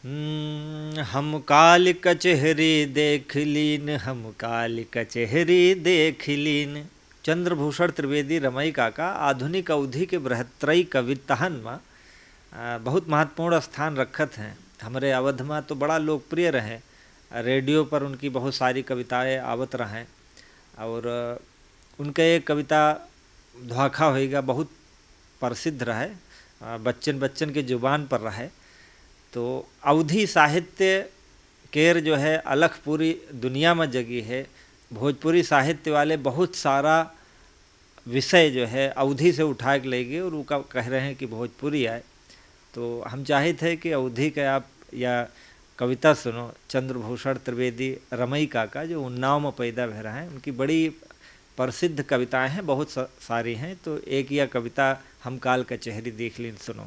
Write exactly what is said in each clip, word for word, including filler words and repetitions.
हम्म, हम काल कचहरी देख लीन, हम काल कचहरी देख लीन। चंद्रभूषण त्रिवेदी रमई काका आधुनिक अवधी के बृहत्त्रयी कवितहन मा, आ, बहुत महत्वपूर्ण स्थान रखत हैं। हमरे अवध मा तो बड़ा लोकप्रिय रहे, रेडियो पर उनकी बहुत सारी कविताएं आवत रहें और उनके एक कविता धोखा होइगा बहुत प्रसिद्ध रहे, आ, बच्चन बच्चन के जुबान पर रहे। तो अवधी साहित्य केर जो है अलख पूरी दुनिया में जगी है। भोजपुरी साहित्य वाले बहुत सारा विषय जो है अवधी से उठा के ले गए और उनका कह रहे हैं कि भोजपुरी आए। तो हम चाहित है कि अवधी के आप या कविता सुनो, चंद्रभूषण त्रिवेदी रमई काका जो उन्नाव में पैदा भे रहे हैं, उनकी बड़ी प्रसिद्ध कविताएं हैं, बहुत सा-, सारी हैं। तो एक या कविता हम काल कचहरी देख लीन, सुनो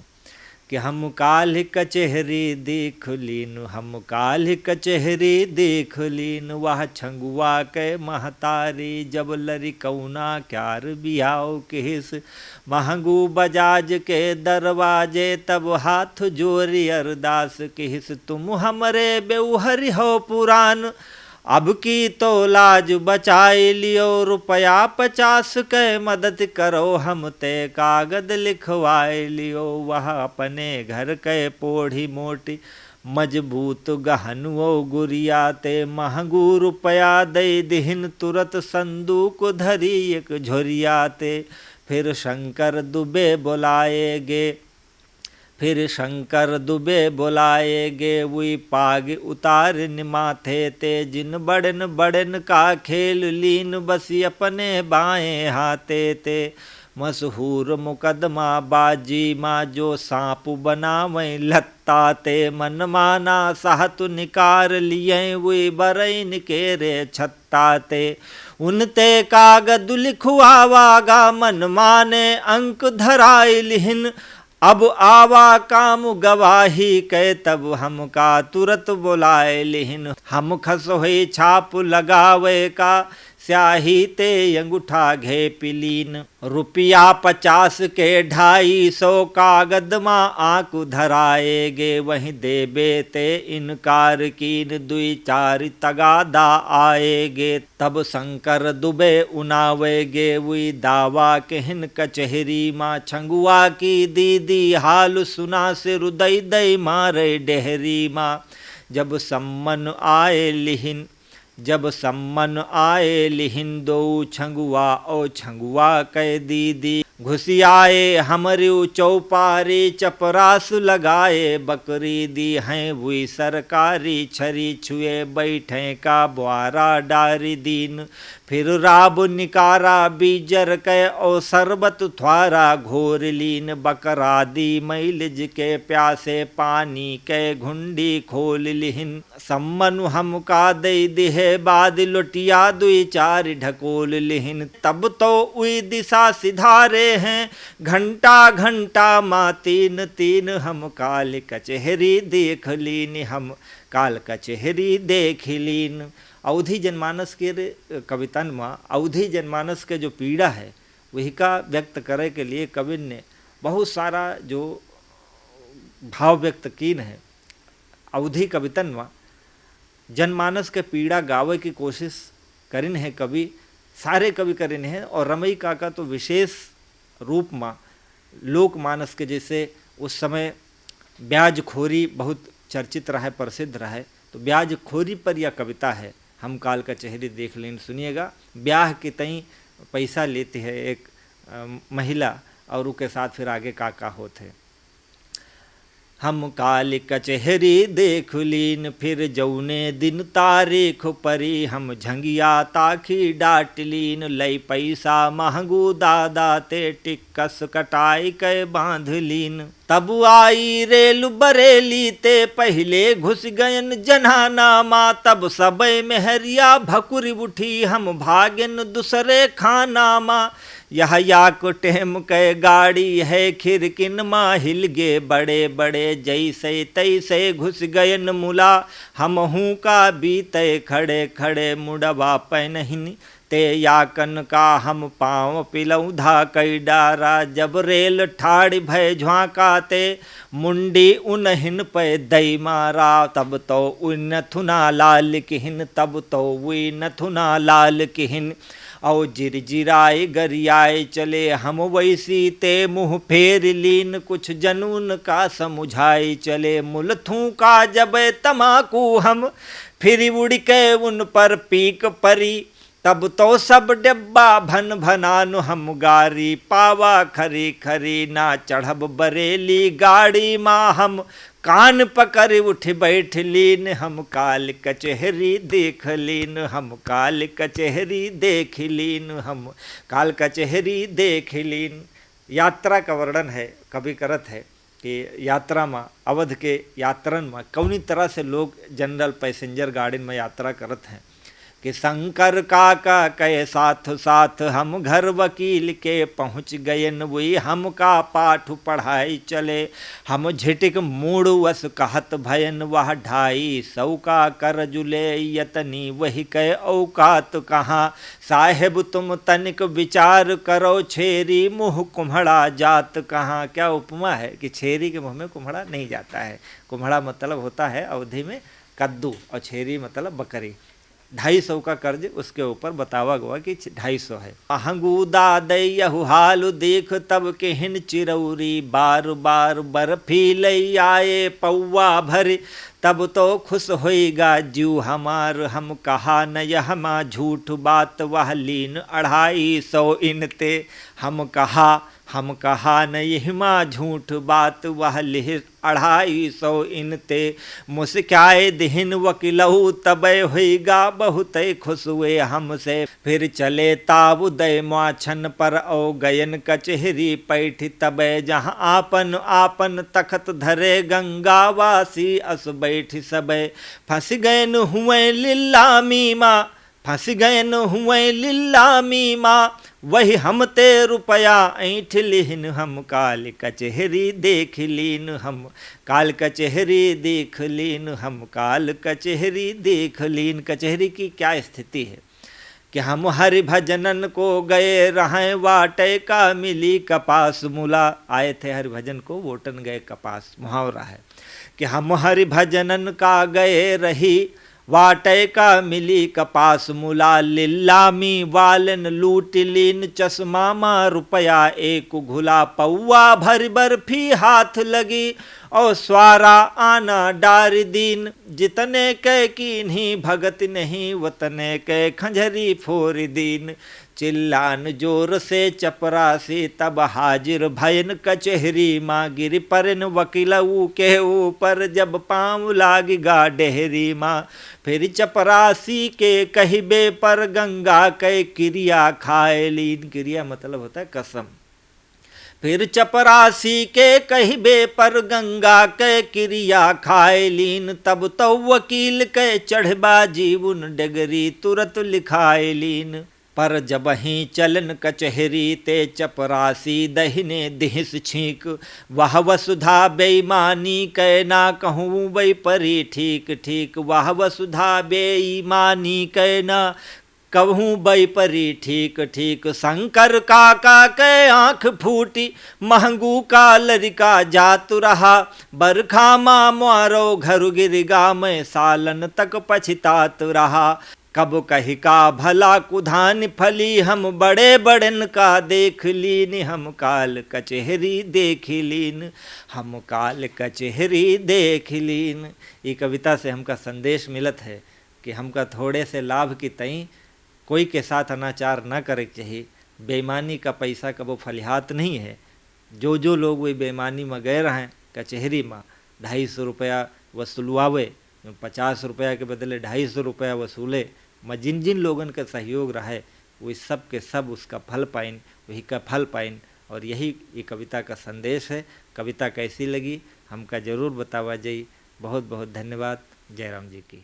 कि हम काल कचहरी देख लीन, हम काल कचहरी देख लीन, वह छंगुआ के महतारी जब लरिकौना क्यार बियाव किहिस, महंगू बजाज के दरवाजे तब हाथ जोरी अरदास किहिस, तुम हमरे बेउहरी हो पुरान, अब की तो लाज बचाए लियो, रुपया पचास के मदद करो, हम ते कागद लिखवाए लियो। वह अपने घर के पोढ़ी मोटी मजबूत गहनुओ गुरिया ते, महंगू रुपया दे दिहिन तुरत संदूक धरी एक झोरिया ते। फिर शंकर दुबे बोलाए गे, फिर शंकर दुबे बोलाए गे, उई पाग उतारिन माथे ते, जिन बड़न बड़न का खेल लीन बस अपने बाएं हाथे ते। मशहूर मुकदमा बाजी मा जो सांप बनावैं लत्ता ते, मनमाना सहतु निकार लियैं उई बरैन के रे छत्ता ते। उनते कागद लिखवावा गा मनमाने अंक धराइ लिहिन, अब आवा काम गवाही के तब हमका तुरत बोलाए लिहिन। हम खस होई छाप लगावे का स्याही ते अंगूठा घेपि लीन। रुपया पचास के ढाई सौ कागद मा आंकु धराए गे, वहीं देबे ते इनकार कीन दुई चार तगादा आए गे। तब शंकर दुबे उनावे गे उई दावा किहिन कचहरी मा, छंगुआ की दीदी हाल सुना सिर दई दई मारे डेहरी मा। जब सम्मन आए लिहिन, जब सम्मन आए लिहिन दो छंगुआ, ओ छंगुआ कै दीदी घुसियाए हमरी चौपारी, चपरास लगाए बकरी दीहैं उई सरकारी, छरी छुए बैठे का ब्वारा डारी दीन। फिर राब निकारा बीजर कै और शरबत थ्वारा घोर लीन, बकरा दी मैलिज के प्यासे पानी कै घुंडी खोल लिहिन। सम्मनु हमका दई दिहे बाद लोटिया दुई चार ढकोल लिहिन। तब तो उई दिशा सिधारे हैं घंटा घंटा मा तीन तीन, हम काल कचहरी देख लीन, हम काल कचहरी देख लीन। अवधी जनमानस के रे-, कवितन मा अवधी जनमानस के जो पीड़ा है, वही का व्यक्त करे के लिए कविन ने बहुत सारा जो भाव व्यक्त कीन है। अवधी कवितन मा जनमानस के पीड़ा गावे की कोशिश करिन है कवि, सारे कवि करिन है। और रमई काका तो विशेष रूप मा लोकमानस के, जैसे उस समय ब्याजखोरी बहुत चर्चित रहे, प्रसिद्ध रहे, तो ब्याजखोरी पर यह कविता है, हम काल कचहरी देख लीन। सुनिएगा, ब्याह के तई पैसा लेती है एक, अ, महिला और उसके साथ फिर आगे का का होत है। हम काल कचहरी देख लीन, फिर जौने दिन तारीख परी, हम झंगिया ताखी डाट लीन, लई पैसा महंगू दादा ते टिक्कस कटाई कै बांध लीन। तब आई रेल बरेली ते पहिले घुस गयन जनाना मा, तब सबे मेहरिया भकुरी उठी, हम भागेन दूसरे खाना मा। यह याक टेम कै गाड़ी है, खिड़किन मा हिल गे बड़े बड़े, जैसे तैसे घुस गयन मुला, हमहू का बीते खड़े खड़े, मुड़वा पैनहिन ते याकन का हम पाँव पिलौधा कइ डारा। जब रेल ठाढ़ भय झ्वाँका ते, मुंडी उनहिन पै दइ मारा। तब तौ उइ नथुना लाल किहिन, तब तौ उइ नथुना लाल किहिन। औ जिरजिराए गरियाए चले हम वैसी ते, मुँह फेर लीन कुछ जनून का समुझाए चले। मुलथूँ का जब तमाकू हम, फिर उड़ि के उन पर पीक परी। तब तौ सब डेब्बा भन भनान हम गारी। पावा खरी खरी ना चढ़ब बरेली गाड़ी मा हम, कान पकरि उठि बैठ लीन हम। काल कचेहरी देख लीन हम, काल कचेहरी देख लीन हम, काल कचेहरी देख लीन। यात्रा का वर्णन है, कवि करत है कि यात्रा मा, अवध के यात्रन मा कौनी तरह से लोग general passenger गाड़िन मा यात्रा करत हैं। कि शंकर काका कहे साथ साथ हम घर वकील के पहुँच गयन, वही हमका पाठ पढ़ाई चले। हम झिटिक मूड़ वस कहत भयन वह ढाई सौ का कर्ज ले यतनी वही के औकात कहाँ। साहेब तुम तनिक विचार करो छेरी मुँह कुम्हड़ा जात कहाँ। क्या उपमा है कि छेरी के मुँह में कुम्हड़ा नहीं जाता है। कुम्हड़ा मतलब होता है अवधी में कद्दू और छेरी मतलब बकरी। ढाई सौ का कर्ज उसके ऊपर बतावा गवा कि छ-, ढाई सौ है। अहंगू दादई यहु हाल देख तब किहिन चिरौरी, बार बार बर्फी लई आए पौवा भरी। तब तो खुश होइगा जीव हमार, हम कहा न यह मा झूठ बात वह लीन अढ़ाई सौ इनते। हम कहा, हम कहा न यह मा झूठ बात वह लिह अढ़ाई सौ इनते। मुस्काए दिहिन वकिलहू तबै होइगा बहुतै खुश हुए हमसे। फिर चले ताव दै माछन पर औ गयन कचेहरी पैठ तबै। जहाँ आपन आपन तखत धरे गंगावासी अस बैठ सबै। फँसि गयन हुवैं लिल्लामी मा, फँसि गयन हुवैं लिल्लामी मा, वही हम ते रुपया ऐंठ लिहिन हम। काल कचेहरी देख लीन हम, काल कचेहरी देख लीन हम, काल कचेहरी देख लीन। कचेहरी की क्या स्थिति है कि हम हरि भजनन को गए रहैं वाटै का मिली कपास मुला। आए थे हरि भजन को, वोटन गए कपास, मुहावरा है कि हम हरि भजनन का गए रही वाटै का मिली कपास मुला। लिल्लामी वालन लूटि लीन चश्मा मा रुपया एक घुला। पौवा भरि बर्फी हाथ लगी औ स्वारा आना डारि दीन। जितने कै कीन्ही भगति नहीं वतने कै खँझरी फोरि दीन। चिल्लान जोर से चपरासी तब हाजिर भयन कचेहरी मा। गिरि परिन वकिलऊ के ऊपर जब पाँव लागि गा डेहरी मा। फिर चपरासी के कहिबे पर गंगा कै किरिया खाए लीन। किरिया मतलब होता है कसम। फिर चपरासी के कहिबे पर गंगा कै किरिया खाए लीन। तब तौ वकील कै चढ़बा जीवन डगरी तुरत लिखाए लीन। पर जबहीं चलन कचेहरी ते चपरासी दहिने दिहिस छींक। वह वसुधा बेईमानी कै ना कहूँ बैपरी ठीक ठीक। वह वसुधा बेईमानी कै ना कहूँ बैपरी ठीक ठीक। शंकर काका कै आँख फूटी महंगू का लरिका जात रहा। बरखा मा म्वारो घरु गिरि गा मैं सालन तक पछितात रहा। कब कहि का भला कुधान फली हम बड़े बड़न का देख लीन। हम काल कचेहरी देख लीन, हम काल कचेहरी देख लीन। ई कविता से हमका संदेश मिलत है कि हमका थोड़े से लाभ की तई कोई के साथ अनाचार न करे के चाही। बेईमानी का पैसा कबो फलिहात नहीं है। जो जो लोग वही बेईमानी मा गए रहें कचेहरी मा, ढाई सौ रुपया वसूलवावे, पचास रुपया के बदले ढाई सौ रुपया वसूले, मा जिन जिन लोगन का सहयोग रहे, वही सब के सब उसका फल पाइन, वही का फल पाइन। और यही ये कविता का संदेश है। कविता कैसी लगी, हमका जरूर बतावा जाई। बहुत बहुत धन्यवाद। जय राम जी की।